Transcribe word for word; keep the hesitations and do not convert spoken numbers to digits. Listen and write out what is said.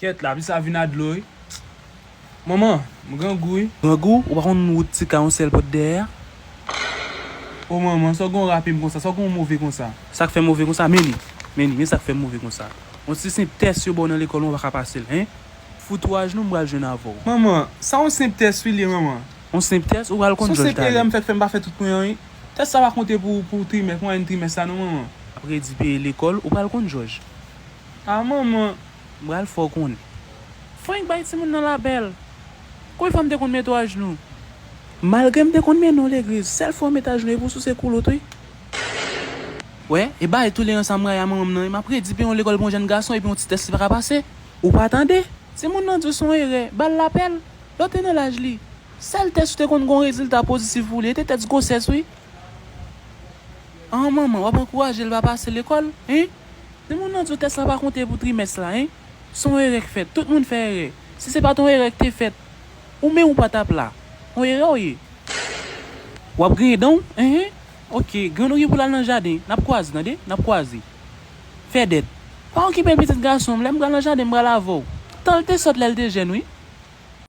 Kèt la, plis sa vin a dlo, wi. Manman, m grangou, wi. Grangou, ou pa konn wout ti ka yon sèl pòt dèyè a? O manman, sa w gen w rape m konsa, sa w gen w move konsa? Sa k fè m move konsa? Men li, men li, men sa k fè m move konsa. Yon ti senp tès yo ba w nan lekòl, ou pa ka pase l, en? Fout twa jenou, m pral jwenn avè w. Manman, sa yon senp tès wi li ye, manman. Yon senp tès, ou pral konn jòj talè. Se yon senp erè m fèk fè, m pa fè tout mwen an, wi. Tès sa pa konte pou, pou trimès, mwayèn trimès la non, manman. Apre di peye lekòl, ou pral konn jòj. A, manman. M pral fè w konnen. Frenk bay timoun nan lapèl. Konbyen fwa m te konn mete w ajnou? Malgre m te konn mennen w legliz, sèl fwa w mete ajnou e pou w souse koulout, wi. Wè, e bay tolerans a m rayi a manman m nan, wi. M ap redi peye yon lekòl pou yon jèn gason epi yon ti tès li pa ka pase. Ou pa tande? Timoun nan di w se yon erè, ba l lapèl. Lè w te nan laj li, sèl tès ou te konn gen yon rezilta pozitif pou li, e te tès gwosès, wi. An manman, w ap ankouraje l pa pase lekòl, en? Timoun nan di w tès la pa konte pou trimès la, en? Se yon erè k fèt, tout moun fè erè. Si se pa t yon erè k te fèt, ou menm ou pa t ap la. Yon erè w ye. W ap griyen dan w? Enhen. Oke, grenn ou gen pou l al nan jaden. N ap kwaze, tande? N ap kwaze. Fè dèt. Pa okipe l, pitit gason m. Lè m pral nan jaden, m pral avè w. Tan l te sòt lè l te jèn, wi.